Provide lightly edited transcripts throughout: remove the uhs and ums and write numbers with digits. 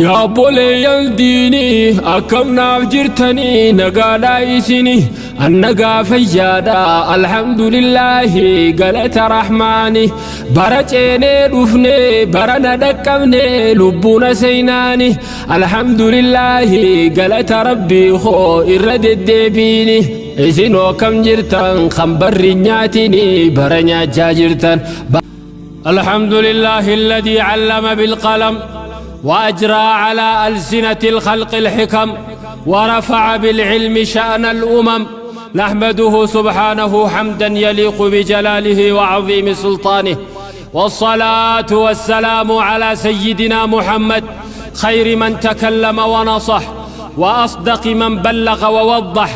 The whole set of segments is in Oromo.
Yaa obboleeyyan diinii akkam naaf jirtanii nagaadhaa isini an nagaa fayyaadha alhamdulillaahi galata rahmaani bara ceenee dhufne bara na dhaqqabne lubbuuna seynaani alhamdulillaahi galata rabbii koo irra deddeebiini isinoo akkam jirtan kan barri nyaatini bara nyaachaa jirtan. الحمد لله الذي علم بالقلم وأجرى على ألسنة الخلق الحكم ورفع بالعلم شأن الأمم نحمده سبحانه حمدا يليق بجلاله وعظيم سلطانه والصلاة والسلام على سيدنا محمد خير من تكلم ونصح وأصدق من بلغ ووضح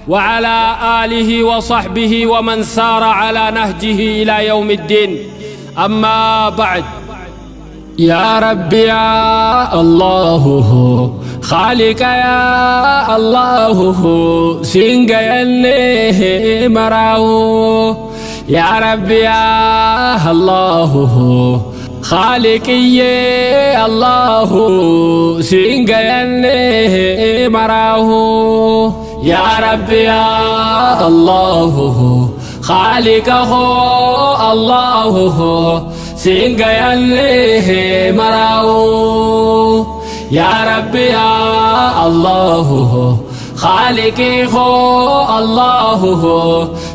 وعلى آله وصحبه ومن سار على نهجه إلى يوم الدين أما بعد يا رب يا الله خالق يا الله سنجيني مراو يا رب يا الله خالقي يا الله سنجيني مراو يا رب يا الله خالقه الله سنجيني مراو يا رب يا الله خالقي هو الله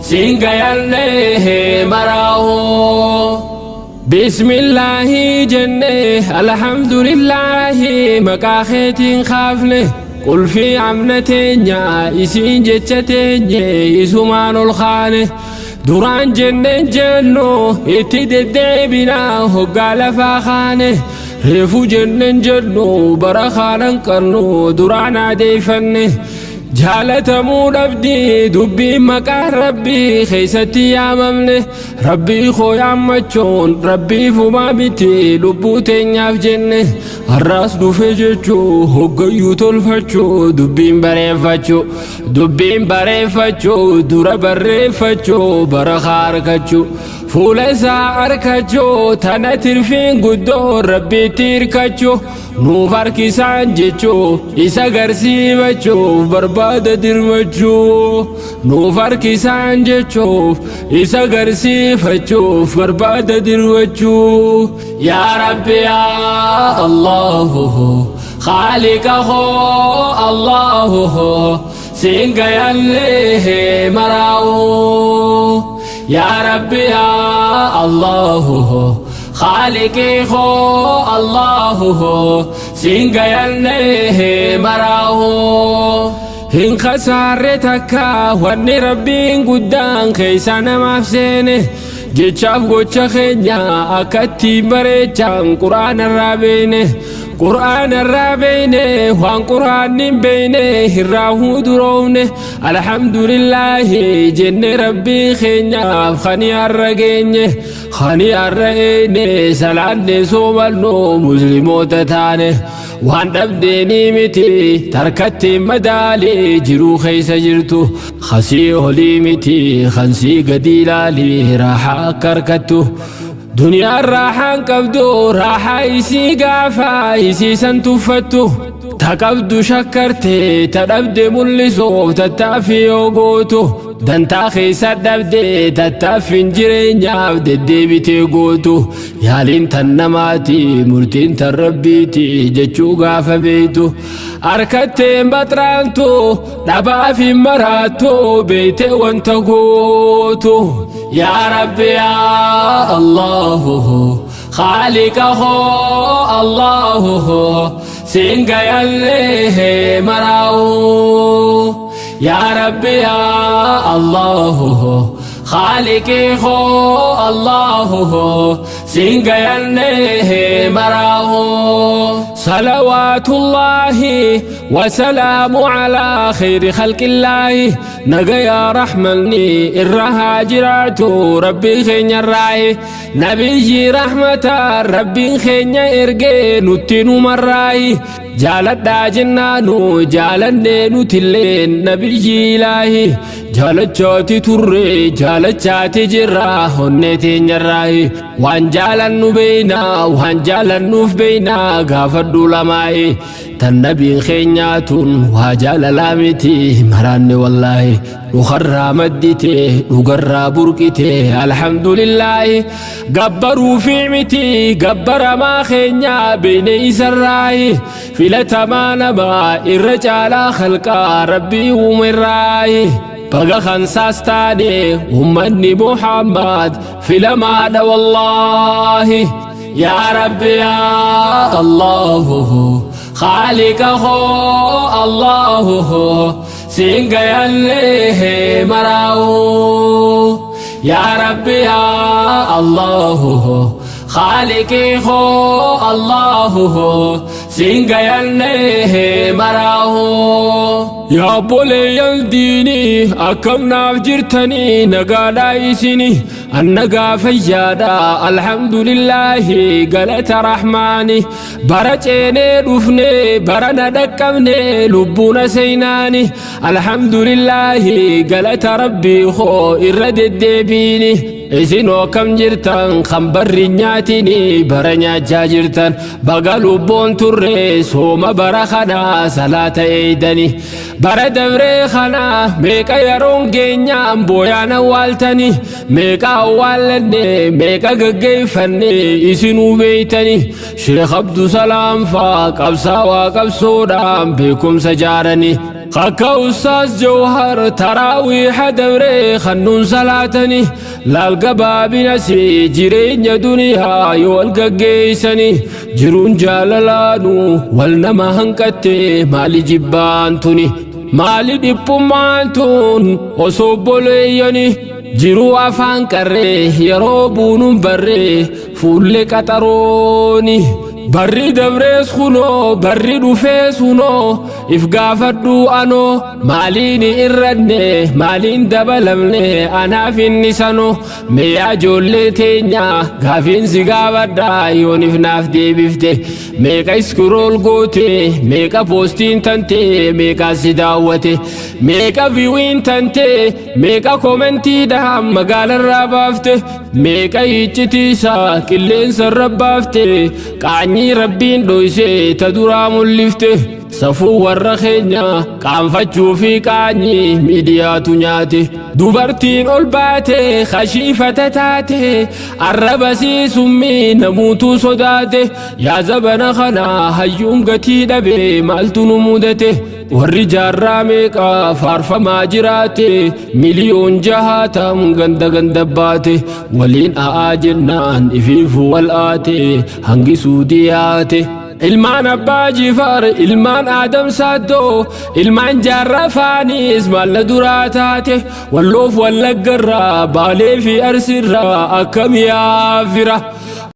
سنجيني مراو بسم الله جنة الحمد لله مكاخيتين خافنه قل في عمنتين يا إسين جتتين يسومان الخانه duraan jenneen jennu itti deddeebinaa hoggaa lafaa kaane reefu jenneen jennu bara kaanan qabnu duraan adeeffanne jaalatamuu dhabdii dubbiin maqaan rabbii keessatti yaamamne rabbii koo yaammachuun rabbii fumaa miti lubbuu teenyaaf jenne har'aas dhufe jechuu hoggayyuu tolfachuu dubbiin bareeffachuu dubbiin bareeffachuu dura barreeffachuu bara harkachuu fuula isaa arkachuu tana tirfiin guddoo rabbiitti hirkachuu nuuf harkisaan jechuu isa garsiifachuuf barbaada dirmachuu nuuf harkisaan jechuuf isa garsiifachuuf barbaada dirmachuu yaa rabbi yaa allahu خالقه الله سنجيني مراو يا ربي يا الله خالقي هو الله سنجيني مراو hin khasaarre takka wanni rabbiin guddaan keessa namaaf seene jechaaf gocha keenya akkatti bareechaan quraana irraa beeyne qur'aana irraa beeyne waan qur'aanni hin beeyne irraa huduroofne alhamdulillaahi jenne rabbii keenyaaf kani har'a geenye kani har'a eeyne salaanne soomannu musliimoota taane waan dhabdeenii miti tarkatti madaalii jiruu keessa jirtu khasii olii miti kansii gadi ilaalii raaxaa akka harkattu duniyaan raaxaan qabdu raaxaa isii gaafa isii san tuffattu ta qabdu shakkarte ta dhabde mul'isuuf tattaaffii yoo gootu dantaa keessa dhabde tattaaffiin jireenyaaf deddeebitee gootu yaaliin tan namaati murtiin tan rabbiiti jechuu gaafa beeytu harkatteen baxraantu dhabaaf hin maraattu beeyte wanta gootu yaa rabbi yaa allahu خالقه الله سنجيني مراو يا ربي يا الله خالقي هو الله سنجيني مراو صلوات الله وسلام على خير خلق الله نجا رحمني الرها جراتو ربي خين الراي نبي رحمة ربي خين إرجي نتنو مراي Jaaladhaa jennaanu jaalannee nutilleen nabiyyi ilaahi. Jaalachaati turre, jaalachaati jirra onnee teenyarraahi. Waan jaalannu beeynaa, waan jaalannuuf beeynaa gaafadhu lamaa'i. Tan nabiin keenyaa tun waa jaalalaa miti maraanne wallaahi. Dhukarraa maddite, dhugarraa burqite, alhamdulillaahi. Gabbaruu fi miti gabbaramaa keenyaa beeyne isarraahi. Filatamaa namaa irra caalaa khalqaa rabbii uumerraahi. Baga kansaas taane ummanni Muhammad filamaadha wallaahi. Yaa Rabbi yaa Allahu Khaaliqa koo Allahu siin gayallee maraawu. Yaa Rabbi yaa Allahu Khaaliqii koo Allahu siin gayallee maraawu. Yaa obboleeyyan diinii, akkam naaf jirtanii? Nagaadhaa isini? Annagaa fayyaadha, alhamdulillaahi, galata rahmaani. Bara ceenee dhufne, bara na dhaqqabne, lubbuuna seenaani, alhamdulillaahi, galata rabbii koo irra deddeebiini. Isinoo akkam jirtan? Kan barri nyaatini bara nyaachaa jirtan. Baga lubbuun turre, sooma bara kana salaata eeydani. Bara dabree kana meeqa yeroon geenyaan booyaan awwaaltani, meeqa awwaallanne, meeqa gaggeeffanne, isinuu beeytani. Sheekh Abdusalaam faa qabsaawaa qabsoodhaan beekumsa jaarani. Akka Ustaas Jawhar taraawiiha dabree kannuun salaatani. Laal gabaabinasi jireenya duniyaa yoo wal gaggeessani, jiruun jaalalaanu wal nama hanqatte. Maali jibbaan tuni? Maali dhiphummaan tun osoo obboleeyyani? Jiruu afaan qarree yeroo buunuun barree fuullee qaxarooni. Barri dabrees kunoo, barri dhufees kunoo, if gaafadhu anoo maaliin irranne, maaliin dabalamne, anaaf inni sanoo. Mee ijoollee teenya, gaafiin si gaafadha, yoonif naaf deebifte: meeqa scroll goote? Meeqa postiin tante? Meeqa si daawwate? Meeqa viewiin tante? Meeqa commentiidhaan magaalarraa baafte? Meeqa iccitiisaa qilleensarra baafte? Qaanyii rabbiin dhoyse ta duraa mul'ifte. Safuu warra keenya qaanfachuu fi qaanyii miidiyaatu nyaate. Dubartiin ol baate kashiifata taate, arraba summii namuutu sodaate. Yaa zabana kana hayyuun gatii dhabe, maaltu nu mudate? Warri jaarraa meeqa faarfamaa jiraate, miliyoon jahaatam ganda ganda baate, waliin a'aa jennaan ifiifu wal aate, hangisuu diyaate. Ilmaan Abbaa Jifaar, ilmaan Aadam Saaddoo, ilmaan Jaarraa Faanis maalla duraa taate. Walloof Wallaggarraa, Baalee fi Arsiirraa akkam yaafira.